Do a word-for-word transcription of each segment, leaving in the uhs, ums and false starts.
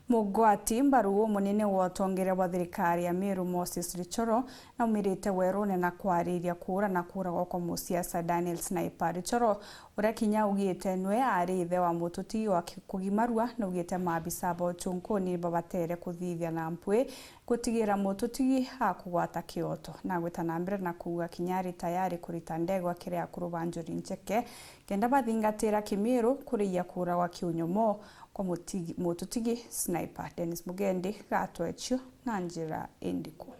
Mugwati mbaru umunene wa utongeria bwa thirikari ya Meru, Moses Richoro, naumirite werune na kwariria kuura na kuuragwa kwa musiasa Daniel Sniper. Richoro, uria kinya augite nwe ari ithe wa mututi wa ki-, kugimarua, naugite maabisa ba uchunkuni babatere kuthithia na mpwi gutigira mututi akugwata kioto. Na agwita na mbere na kuuga kinya ari tayari kurita ndegwa kiri akuru ba Njuri Ncheke, kenda bathingatira Kimiru kuriia kuuragwa kiunyomo kwa mutigi-, mututigi Sniper. Dennis Mugendi gatwechio na njira indiku.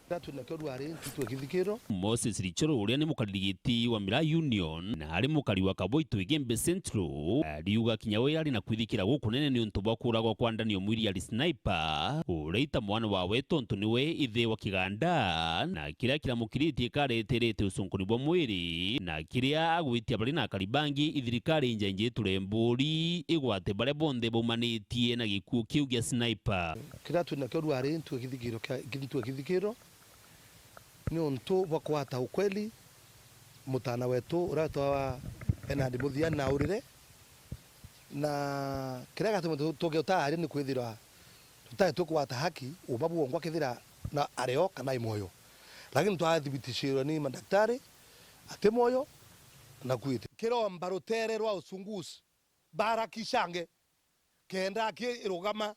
Tatu nakio rwari ntutwe kithikiro. Moses Richoro, uria ni mukariri giti wa Miraa Union na ari mukari wa Kaboi Tuigembe Central, ariuga kinya we ari na kwithikira gukunene niuntu bwa kuuragwa kwa Daniel Mwiriari Sniper, uria ita mwana wawe tontu niwe ithe wa kiganda, na kiria kiramukiritie kareterete ucunkuni bwa mwiri, na kiria agwitia bari na akari bangi, ithirikari injenje iture mburi igwate baria bonthe baumanitie na gikuo kiu gia Sniper. Kiria twi nakio rwari ntue kithikiro kia, ntue kithikiro, niuntu bwa kwata ukweli, mutana wetu uria wetwa Bernard Muthia naurire, na kiria gatuma tu-, tugiutaria ni kwithirwa tutai tukwata haki, uma bwongwa kethira na ario kana i mwoyo. Lakini twathibitishirwe ni madaktari ati mwoyo na kwite. Kiromba rutere rwa uchunguzi, barakishange, kenda aki irugama.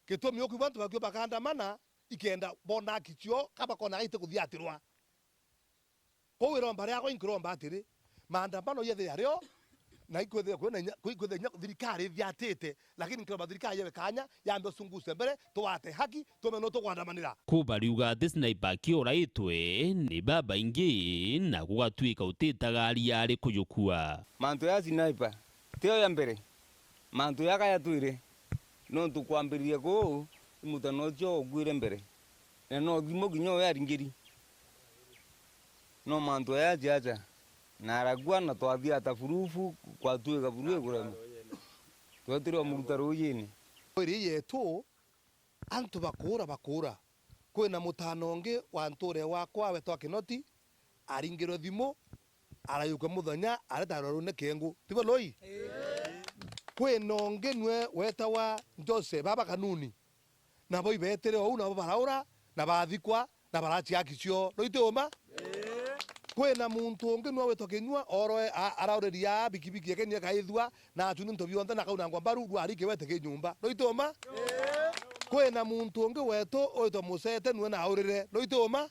Gitumi ukwigua antu bakio bakandamana, ikenda bona aki cio, ka bakona gaite kuthiatirwa. Kou iromba riakwa inkiromba atiri, maandamano yethire ario, na ikwithira kwina inya, ikwithira inya thirikari ithiatite, lakini nkiromba thirikari yewe kanya, yambe usunguce mbere, tuwate haki, tumenye nu tukwandamanira. Ku bariuga ati Sniper akioraitwe ni babaingi, na gugatwika utitagaria ari kujukua. Mantu ya Sniper, tio ya mbere. Mantu jaka jatwire, nontu kwambiriria kuu, i mutana ucio ukuire mbere, na no thimu kinya uyu aringiri. No mantu aya jaja, na arakua, na twathia ata furufu, kwatwika buru ikurema. Twetirwe muruta ruujine. Iri yetu, antu bakuura, bakuura. Kwina mutana ungi wa ntuure wakwa wetwa Kinoti, aringirwe thimu, arayukua muthenya, aretarwa rune kengu. Tibo loi? Kwina ungi nwe wetawa Jose, baba Kanuni. Nabo ibetire ou, nabo baraura, na bathikwa, na baracia aki cio. Loi ti uma? Kwina muntu ungi nwe wetwa Kinyua, oroe, a-, arauriria bikibiki yake ni akaithua, na achuni into bionthe na akaunangwa mbaru, rwari kiwete ki nyumba. Rwituma? Kwina muntu ungi wetu witwa Mucete, nwe naurire. Rwituma?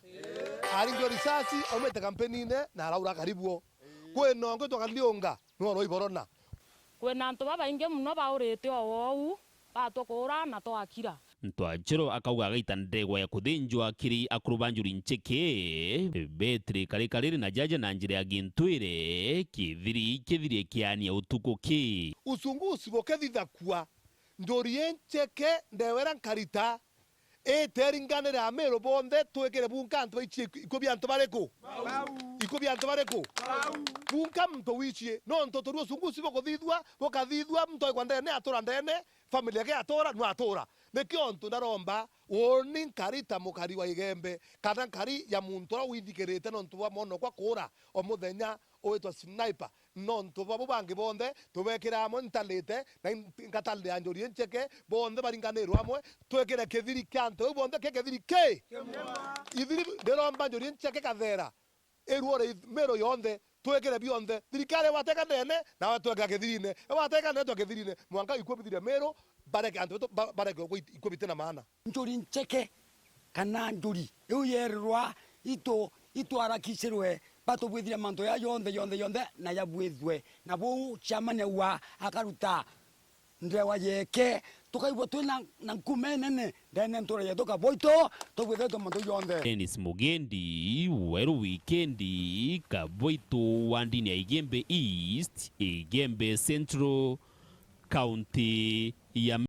Aringirwe risasi, aumite kampenine, na araura karibuo. Kwina ungi witwa Kaliunga, nwe oro iborona. Kwina antu babaingi mono baurite o ou, batwa kuura na twakira. Ntwachiro akauga agaita ndegwa ya kuthinjwa kiri akuru ba Njuri Ncheke, betire kari kariri na jaja na njira ya gintwire, kithiri kithirie kiania utuku ki. Uchunguzi bukithithakua, Njuri Ncheke ndewera nkarita, iteringanire Amiru bonthe twikire bunka antu baichie iku-, ikubia antu bariku? Ikubia antu bariku? Bunka muntu wichie, nontu turi uchunguzi bukuthithua, bukathithua, muntu aikwa ndene, atura ndene, family yake yatura, nwatura. Nikio ntu ndaromba, uuni nkari ta mukari wa Igembe, kana nkari ya muntu uria withikirite nontu bwa mwanokwa kuura o muthenya ugwitwa Sniper. Nontu babu bangi bonthe, tubekira amwe ntalite, na in-, ngatalira Njuri Ncheke, bonthe baringanirwe amwe, twikire kithiri kia antu bau bonthe ki kithiri ki? Ithiri ndiromba Njuri Ncheke kathera, iruore ith-, Miru yonthe, twikire bionthe. Thirikari igwateka ndene, nawe twekira kithirine. Igwateka ndene, twekira kithirine. Mwanka ikue bithire Miru, bareke antu betu ba-, bareke gukua it-, ikue biti na maana. Njuri Ncheke, kana njuri iu yerirwa, itu-, itwarakicirwe, batubwithire mantu ya yonthe, yonthe, yonthe, na yabwithwe. Na buu chairman auga akaruta ndewa yeke, tukaigua twi na, na nkuma inene ndene ntura yetu Kaboi, twibwithitwe mantu jonthe. Dennis Mugendi, Weru Wikendi, Kaboi tu wa ndini ya Igembe East, Igembe Central, County ya